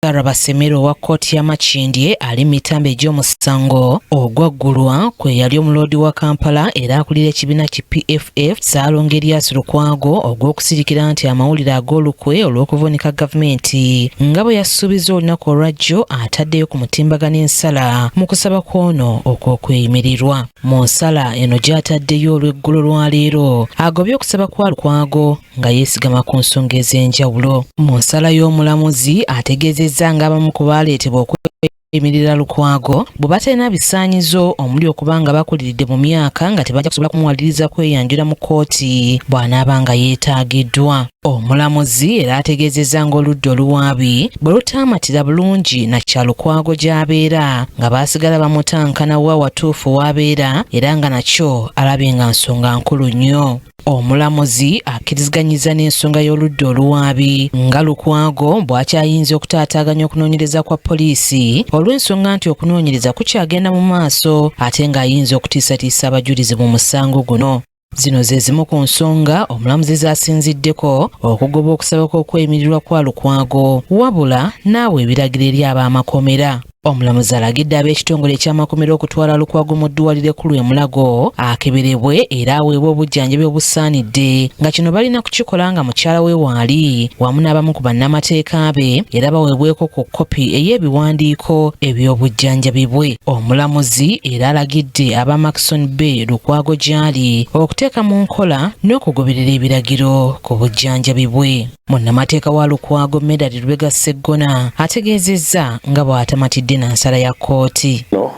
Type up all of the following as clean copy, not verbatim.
Sarah Basemera owa kkooti ya Makindye ali mu mitambo egy'omusango ogwaggulwa kwe yali omuloodi wa Kampala era akulira ekibiina ki PFF Ssaalongo Erias Lukwago ogw'okusirikira nti amawulire ag'olukwe olw'okuvuunika gavumenti nga bwe yasuubizza olunaku olwajjo ataddeyo ku mutimbagano ensala mu kusaba kw'ono okw'okweyimirirwa. Mu nsala eno gy'ataddeyo olw'eggulo lwa leero agobye okusaba kwa Lukwago nga yeesigama ku nsonga ez'enjawulo. Mu nsala y'omulamuzi ategeezezza ng'abamu ku baaleetebwa okweyimirira Lukwago bwe batalina bisaanyizo omuli okuba nga bakuliridde mu myaka nga tebajja kusobola kumuwaliriza kweyanjula mu kkooti bw'anaaba nga yeetaagiddwa. Omulamuzi era ategeezezza ng'oludda oluwaabi bwe lutaamatira bulungi na kya Lukwago gy'abeera nga baasigala bamutankana wa watuufu w'abeera era nga nakyo alabye nga nsonga nkulu nnyo. Omulamuzi akkiriziganyiza n'ensonga y'oludda oluwaabi nga Lukwago bw'akyayinza okutaataaganya okunoonyereza kwa poliisi olw'ensonga nti okunoonyereza kukyagenda mu maaso ate ng'ayinza okutiisatiisa abajulizi mu musango guno. Zino ze zimu ku nsonga omulamuzi z'asinziddeko okugoba okusaba kw'okweyimirirwa kwa Lukwago wabula n'awa ebiragiro eri ab'amakomera. Omulamuzi alagidde ab'ekitongole eky'amakomera okutwala Lukwago mu ddwaliro ekkulu e Mulago akeberebwe era aweebwe obujjanjabi obusaanidde nga kino balina kukikola nga mukyala we waali wamu n'abamu ku bannamateeka be era baweebweko ku kkopi ey'ebiwandiiko eby'obujjanjabi bwe. Omulamuzi era alagidde aba Maxon Bay Lukwago gy'ali okuteeka mu nkola n'okugoberera ebiragiro ku bujjanjabi bwe. Munnamateeka wa Lukwago Medard Lubega Sseggona ategeezezza nga bw'atamatidde na nsala ya kkooti. No.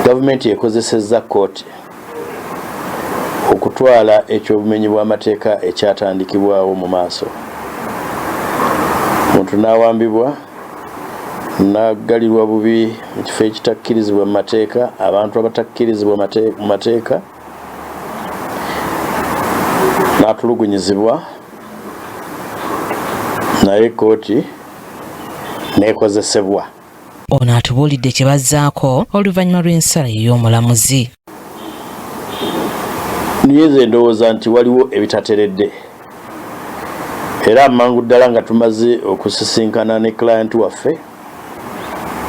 Gavumenti ekozesezza kkooti okutwala ekyobumenyi bw'amateeka ekyatandikibwawo mu maaso omuntu n'awambibwa n'aggalirwa bubi mu kifo ekitakkirizibwa mu mateeka, abantu abatakkirizibwa mu mateeka, n'atulugunyizibwa, naye kkooti n'ekozesebwa. Ono atubuulidde kye bazzaako oluvannyuma lw'ensala ey'omulamuzi. Naye nze ndowooza nti waliwo ebitateredde era amangu ddala nga tumaze okusisinkana ne client waffe,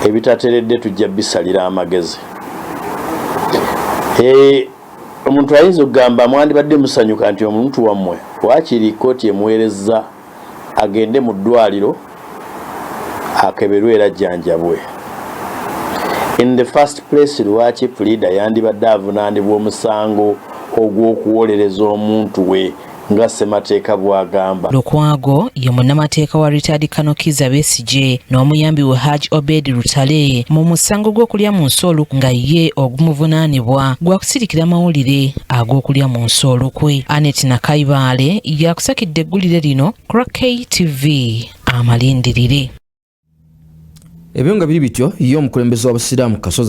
ebitateredde tujja bisalira amagezi. Omuntu ayinza okugamba mwandibadde musanyuka nti omuntu wammwe waakiri kkooti emuweereza agende mu ddwaliro akeberwe era ajjanjabwe. In the first place, lwaki puliida yandibadde avunaanibwa omusango ogw'okuwolereza omuntu we nga ssemateeka bw'agamba? Lukwago ye munnamateeka wa retired Colonel Kizza Besigye n'omuyambi we Hajj Obed Lutale mu musango gw'okulya mu nsi olukwe nga ye ogumuvunaanibwa gwa kusirikira mawulire ag'okulya mu nsi olukwe. Anet Nakaibaale yakusakidde eggulire lino ku KTV amalindirire. Ebyo nga biri bityo, ye omukulembeze w'abasiraamu Kasozi